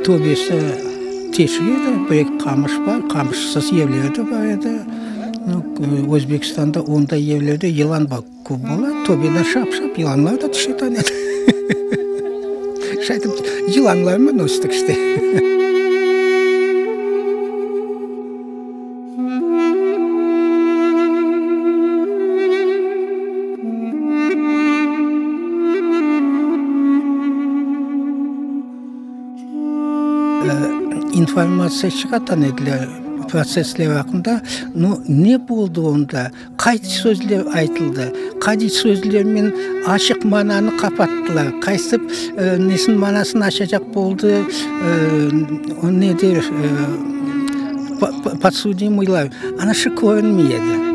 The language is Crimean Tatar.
Töbesi teşik edi, bir-eki qamış bar, qamışsız evler de bar edi. Özbekistanda onday evlerde yılan bar. Köp bala töbeden şap-şap yılanlar da tüşetan edi. Şaytip yılanlarnen östik işte. İnformatsiya çıqartan ediler protsessler aqqında, no, ne boldı onda, Qaysı sözler aytıldı, qaysı sözlernen açıq mananı qapattılar, qaysı nesin manasını açacaq boldı, ne der, podsudimıylar, ana şu körünmey edi.